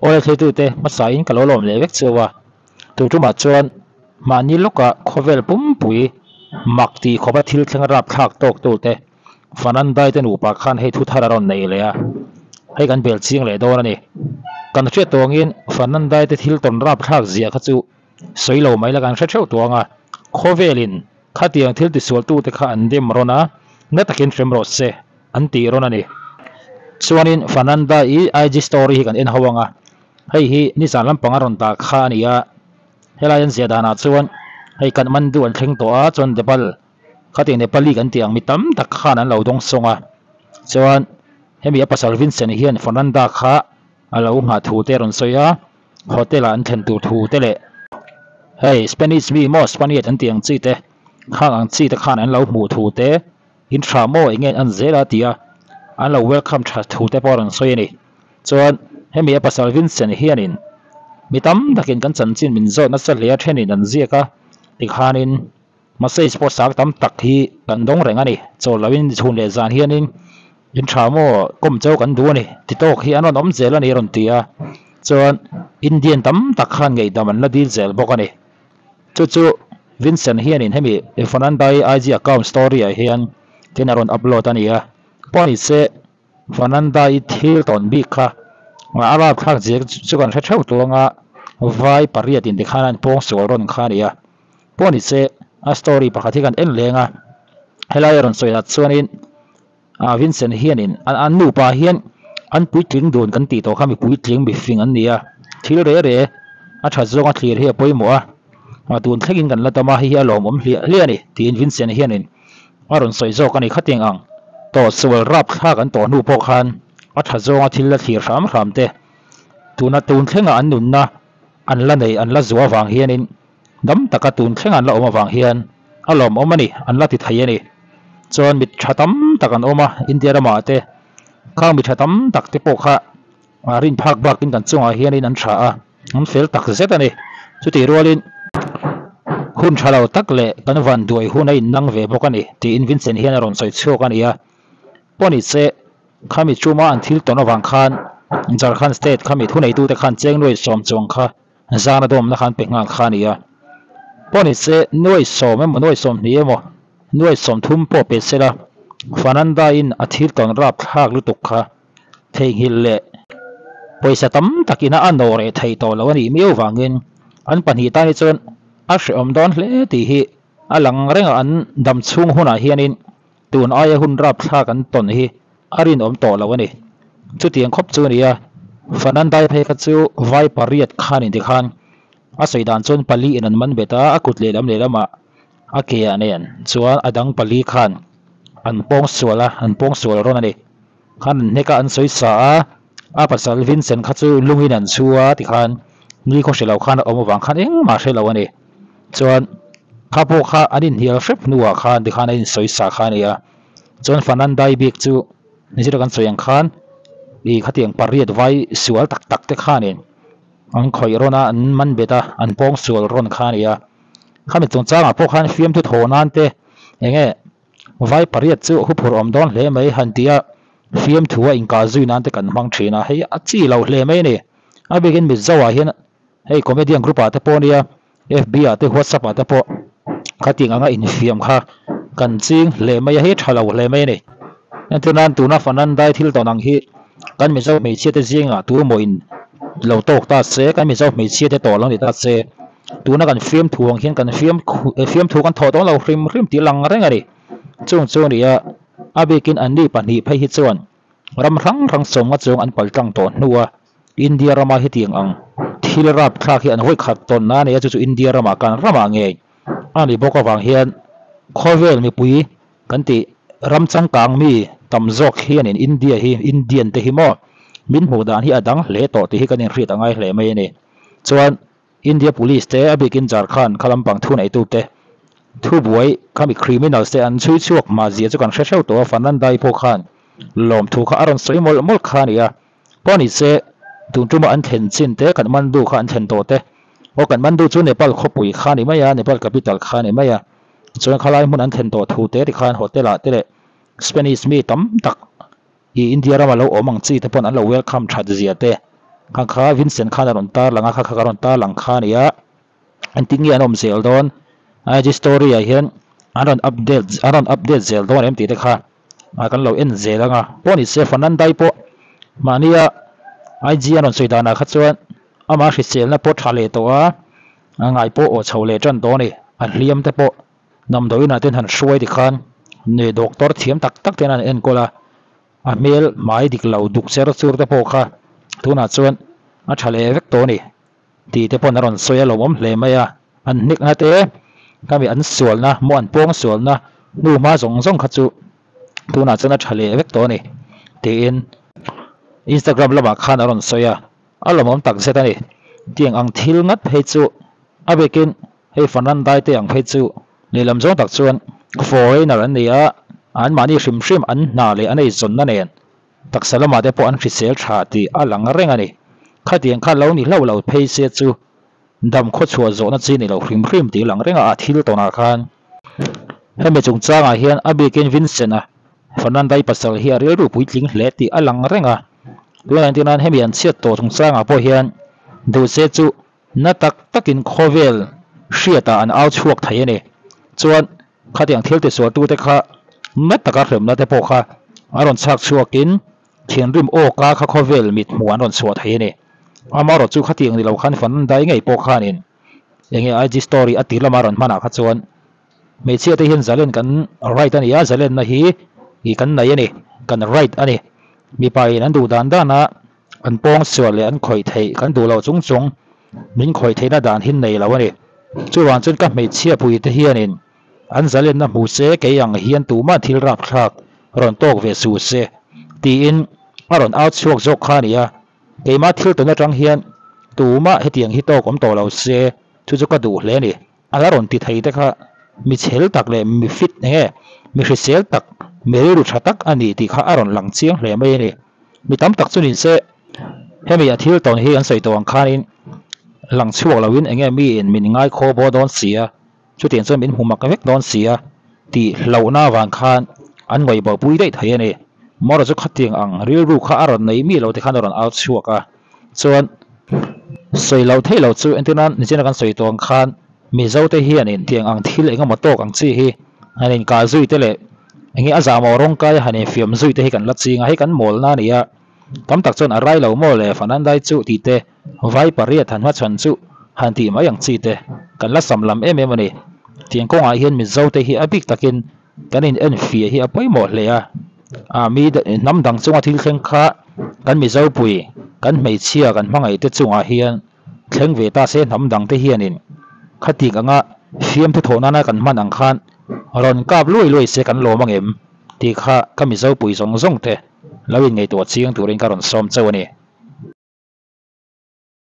Awle thleitute hmasain ka lo lawm leh vek cheu a, tu tumah chuan mahni lawka khawvel pumpui mak tih khawpa thil thleng rapthlak tawktute Fanandai te nupa khan hei thu thar a rawn nei leh a, hei kan bel chiang leh dawn a ni. Kan hriat tawngin Fanandai te thil tawn rapthlak ziah kha chu sawi lo mai la kan hre theuh tuang a, khawvelin khatiang thil tisualtute kha an dem rawn a, na takin hrem rawh se an tih rawn a ni. Chuanin Fananda i IG story hi kan en ho ang a, hei hi nizan lampang a rawn dah kha a ni a, helai an ziah danah chuan hei Kathmandu an thleng tawh a, chuan Nepal khatiang Nepali kan tih ang mi tam tak khan an lo dawng sawng a, chuan hemi a pasal Vincent hian Fernanda kha a lo nghah thu te a rawn sawi a, hotel ah an thlen tur thu te leh hei Spanish mi maw Spaniard an tih ang chi te khang ang chi te khan an lo hmuh thu te in tha maw eng nge an zel a ti a, an lo welcome tha thu te pawh a rawn sawi a ni. Chuan hemi a pasal Vincent hianin mi tam takin kan chanchin min zawt nasa hle a thenin an ziak a tikhanin Message pawh sang tam tak hi kan dawng reng a ni. Chawl loin chhun leh zan hianin in tha maw kawm chau kan duh a ni ti tawk hi an rawn awm zel a ni a rawn ti a. Chuan Indian tam tak khan ngaihdam an la dil zel bawk a ni. Chu chu Vincent hianin hemi Fernandai IG account story ah hian tin a rawn upload a ni a. Pawh ni se Fernandai thil tawn bik kha a rapthlak zir chu kan hre theuh tawh anga vai pariat in tikhan an pawngsual rawn kha a ni a. Pawh ni se a story pakhat hi kan en leng a, helai a rawn sawi ah chuanin ah Vincent hianin an an nupa hian an puitling dun kan tih tawh kha mi puitling mi fing an ni a, thil re re a that zawnga thlir hi a pawimawh a, ah tun thlengin kan la tam a hei hi a lawmawm hliah hliah a ni tiin Vincent hianin a rawn sawi zawk a ni khating ang tawh sual rapthlak an tawh hnu pawh khan a tha zawnga thil la thlir hram hram te tuna tun thlenga an nunna an la nei an la zuah avang hianin Dam taka tun thleng an la awm avang hian a lawmawm a ni, an la ti thei a ni. Chuan mi tha tam tak an awm a, India ramah te khang mi tha tam tak te pawh kha rin phak bakin kan chungah hianin an tha a, an fel tak zet a ni. Chutih rualin hun tha lo tak leh kan van duai hun a innang ve bawk a ni tiin Vincent hian a rawn sawi chhuak a ni a. Pawh ni se khami chuma an thil tawn avang khan Jharkhand state khami thuneitute khan cheng nuai sawm chuang kha Zan a dawmna khan pe nghal kha a ni a. Pawh ni se nuai sawm emaw nuai sawmhnih emaw nuai sawmthum pawh pe se la, Fananda-in a thil tawn rap thlak lutuk kha theihnghilh leh pawisa tam takin a nawh reh thei tawh lo a nih miau vangin an pahnih tan hi chuan a hrehawm dawn hle tih hi a lang reng a, an dam chhung hunah hianin Tun aia hun rapthlak an tawn hi a rinawm tawh lo a ni. Chutiang khawp chu a ni a, Fanandai phei kha chu vai pariat khan in tikhan a sawi dan chuan pali in an man bet a, a kut lehlam lehlamah a ke ah nen chuan a dang pali khan an pawng sual a, an pawng sual rawn a ni. Khan an hnek a, an sawi sa a, a pasal Vincent kha chu lungin an chhu a tikhan ni khaw hre lo khan a awm avang khan engmah hre lo a ni. Chuan kha pawh kha an inhnial hrep hnuah khan tikhan a insawi sa kha a ni a, chuan Fanandai bik chu nizira kan sawi ang khan ih khatiang pariat vai sual tak tak te khanin an khawih rawn a, an man bet a, an pawng sual rawn kha a ni a. Khami chungchangah pawh khan fiamthu thaw nan te eng nge vai pariat chu huphurh awm dawn hle mai han tih a, fiamthu a inkah zui nan te kan hmang thin a, hei a chi lo hle mai a ni. A bikin Mizo ah hian hei comedian group ah te pawh nia fb ah te whatsapp ah te pawh khatiang anga infiam kha kan ching hle mai a hei tha lo hle mai a ni entir nan tuna fanandai thil tawn ang hi kan mizo hmeichhia te zingah tu emaw in lo tawk ta se kan mizo hmeichhia te tawh lo ni ta se tuna kan fiamthu ang hian kan fiam fiamthu kan thawh dawn lo hrim hrim tih lang reng a ni chung chu a ni a a bikin anni pahnih phei hi chuan ram hrang hrang sawmnga chuang an paltlang tawh hnu a. India rama hetiang ang thil rapthlak hi an hawi khat tawn na a nei a, chu chu India ramah kan ramah ngei a ni bawk avang hian khawvel mipui kan tih ram changkang mi tam zawk hianin India hi Indian te hi maw min hmuh dan hi a dang hle tawh tih hi kan inhriat a ngai hle mai a ni. Chuan India Police te a bikin Jharkhand kha lampang thuneitute thubuai khami criminals te an chhui chhuak hma zia chu kan hre hreuh tawh a, Fernandai pawh khan lawmthu kha a rawn sawi mawlh mawlh kha a ni a. Pawh ni se, tun tuma an thlen chin te, Kathmandu kha an thlen tawh te. Aw Kathmandu chu Nepal khawpui kha a ni mai a, Nepal capital kha a ni mai a. Chuan khalai hmun an thlen tawh thu te tikhan hotel ah te leh Spanish mi tam tak i India rama lo awm ang chi te pawn an lo welcome that zia te. Kha kha Vincent khan a rawn tarlang a, kha kha ka rawn tarlang kha a ni a. Engtin nge an awm zel dawn? IG story ah hian an rawn update an rawn update zel dawn em tih te kha kan lo en zel ang a. Pawh ni se Fernandai pawh mahnia IG an rawn sawi danah kha chuan amah hriselna pawh tha leh tawh a, a ngai pawh aw chho leh tan tawh a ni. A hliam te pawh damdawiin ah ten han hruai tikhan doctor thiam tak tak ten an enkawl a. A hmel hmai dik lo duk cher chur te pawh kha tunah chuan a tha leh vek tawh a ni tih te pawn a rawn sawi a lawmawm hle mai a. An hnekna te khami an sualna maw an pawng sualna hnu hma zawng zawng kha chu tunah chuan a tha leh vek tawh a ni tiin Instagram lamah khan a rawn sawi a, a lawmawm tak zet a ni. Tiang ang thil ngat phei chu a bikin Hei Fernandai te ang phei chu lehlam zawng tak chuan foreigner an ni a, anmahni hrim hrim an hna leh an eizawnna nen taksa lamah te pawh an hrisel tha tih a lang reng a ni. Khatiang kha lo ni hlauh lo phei se chu dam khawchhuah zawhna chi ni lo hrim hrim tih lang reng a, a thil tawnah khan hemi chungchangah hian a bikin Vincent-a Fernandai pasal hi a rilru puitling hle tih a lang reng a. Tunah entir nan hemi an chhiat tawh chungchangah pawh hian duh se chu Na tak takin khawvel hriatah an au chhuak thei a ni. Chuan khatiang thil tisualtute kha na taka hremna te pawh kha a rawn chhak chhuakin thinrim awka kha khawvel mit hmuh an rawn chhuah thei a ni. Amaherawhchu chu khatiang ni lo khan Fandai ngei pawh khanin enge IG story a tir lama rawn hmanah kha chuan hmeichhia te hian zalen kan right a ni a, zalenna hi kan nei a ni, kan right a ni. Mipa in an duh dan dan a. An pawng sual leh an khawih theih kan duh loh chung chung min khawih theihna dan hi nei lo a ni. Chuvang chuan ka hmeichhia puite hianin an zalenna hmu se kei ang hian tumah thil rapthlak rawn tawk ve suh se tiin a rawn au chhuak zawk kha a ni a. Keimah thil tawn atang hian tumah hetiang hi tawk awm tawh lo se chu chu ka duh hle a ni. A la rawn ti thei te kha mi chhel tak leh mi fit enge mi hrisel tak, mi rilru tha tak a ni tih kha a rawn lang chiang hle mai a ni. Mi tam tak chu ninse hemi a thil tawn hi an sawi tawh ang khanin lang chhuak loin enge miin min ngai khaw baw dawn si a, chutiang chuan min hmu mak vek dawn si a tih hlauhna avang khan an ngawi bo pui daih thei a ni. Mawra chu khatiang ang rilru kha a rawn nei mi lo te khan a rawn au chhuak a. Chuan sawi loh theih loh chu entir nan nichina kan sawi tawh ang khan Mizo te hianin tiang ang thil eng emaw tawk ang chi hi han inkah zui te leh enge a zahmawh rawng kai a han infiam zui te hi kan la ching a, hei kan mawlna a ni a, tam tak chuan a rai lo maw le Fanandai chu tih te vai pariat han hmachhawn chu han tih mai ang chi te kan la sam lam em em a ni. Tiang kawngah hian Mizo te hi a bik takin Kan in enfiah hi a pawimawh hle a, a mi hnam dang chunga thil thleng kha kan Mizopui, kan hmeichhia, kan hmangaihte chungah hian thleng ve ta se hnam dangte hianin khatik anga fiamthu thawh nana kan hman ang khan rawn kap luai luai se kan lawm angem tih kha ka Mizopui zawng zawng te lo inngaihtuah chiang turin ka rawn sawm chauh a ni.